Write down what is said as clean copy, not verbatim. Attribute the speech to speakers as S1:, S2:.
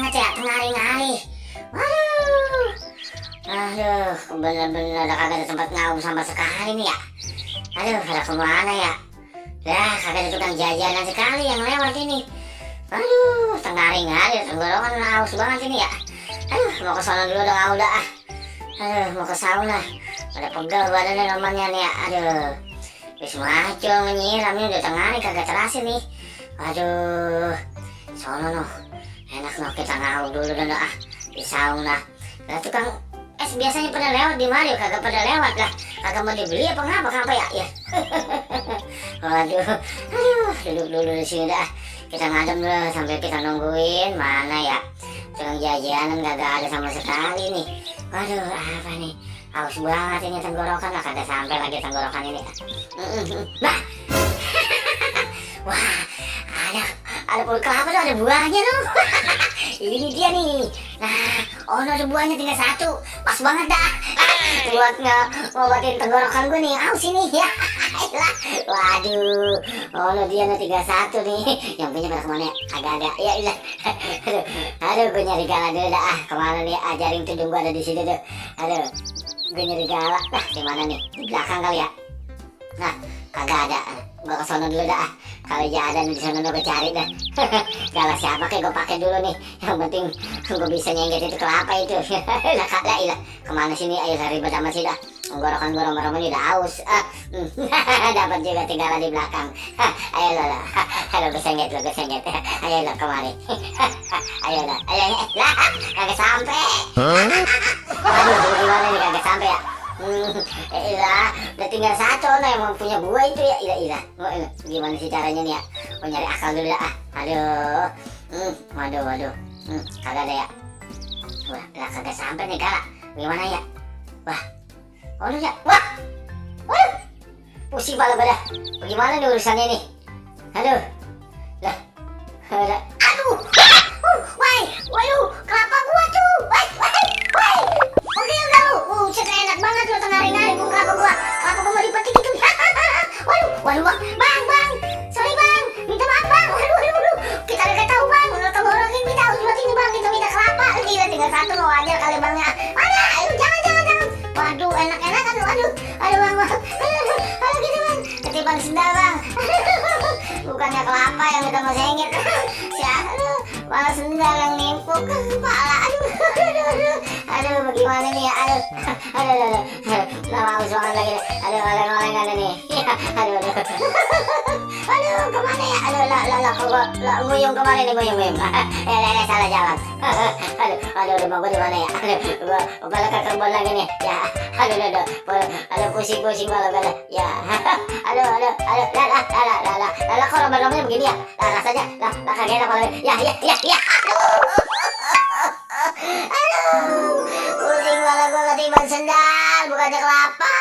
S1: banget ya, tengari-ngari. Waduh. Aduh, bener-bener udah kagak ada tempat ngaum sama sekali nih ya. Aduh, ada kemana ya? Dah, kagak ada tukang jajanan sekali yang lewat ini. Aduh, tengari-ngari, tenggorokan haus banget ini ya. Aduh, mau ke sana dulu dong, udah ah. Aduh, mau ke sauna. Pada pegel badannya nomornya nih ya. Aduh, wis maco nyiram nih, udah tengari kagak terasa nih. Aduh, sono noh. Enak noh, kita ngaum dulu dong ah. Di sauna. Lah tukang es biasanya pada lewat di Mario, kagak pada lewat lah. Kagak mau dibeli apa ngapa ya? Waduh, aduh, duduk dulu di sini dah. Kita ngadem dulu sampai kita nungguin mana ya. Tukang jajanan kagak ada sama sekali nih. Waduh, apa nih? Haus banget ini tenggorokan lah, kagak sampai lagi tenggorokan ini. Bah. Wah, ada pohon kelapa tuh, ada buahnya tuh. Ini dia nih. Nah, ada buahnya tinggal satu. Pas banget dah. Buat ngobatin tenggorokan gue nih. Aus ini ya. Waduh, dia nih tinggal satu nih. Yang punya pada kemana ya? Agak-agak. Ya ilah. Aduh, gue nyari gala dulu dah. Kemana nih? Ajarin tudung gue ada di sini tuh. Aduh, gue nyari gala. Nah, di mana nih? Di belakang kali ya. Nah, kagak ada. Gue ke sono dulu dah. Kalau ada di sana gue cari dah. Gala siapa kayak gue pakai dulu nih. Yang penting gue bisa nyengget itu kelapa itu. Lah kagak ilah. Kemana sini? Ayo ribet amat sih dah. Tenggorokan gue romah-romah ini udah haus. Dapat juga tinggalan di belakang. Ayo lah. Ayo gue sengget. Ayo lah kemari. Ayo lah. Lah kagak sampai. Aduh, gimana nih kagak sampai ya? Ilah, udah tinggal satu nah yang mau punya buah itu ya. Ilah. Gimana sih caranya nih ya? Mau nyari akal dulu dah. Aduh. Waduh. Kagak ada ya. Wah, lah kagak sampai nih gala. Gimana ya? Wah. Ya. Wah. Pusing pala pada. Bagaimana nih urusannya nih? Aduh. Lah. Aduh. Waduh, kelapa gua tuh. Oke udah lu. Cekai enak banget lu tengari-ngari kelapa gua mau dipetik itu. Waduh, bang. Sorry bang. Minta maaf bang. Waduh. Kita gak tahu bang. Lu tenggorokin kita udah ini bang. Kita minta kelapa. Gila tinggal satu lo aja kali bangnya. Mana? Ayo jangan. Waduh, enak-enakan. Aduh bang. Aduh gitu bang. Ketimbang sendal bang. Bukannya kelapa yang kita mau sengit. Aduh, malah sendal yang nimpuk ke kepala. Aduh, bagaimana nih ya? Aduh. Lama haus banget lagi. Aduh, oleng-oleng ada nih. Aduh, kemana ya? Lah, nguyung kemana nih, nguyung. Salah jalan. Aduh, mau gue di mana ya? Aduh, balik ke kebun lagi nih. Ya, aduh, pusing malah pada. Ya, aduh, lah, kok romanya begini ya? Lah, rasanya, lah, kagak enak kalau, ya, aduh, pusing malah gue ketiban sendal, bukannya kelapa.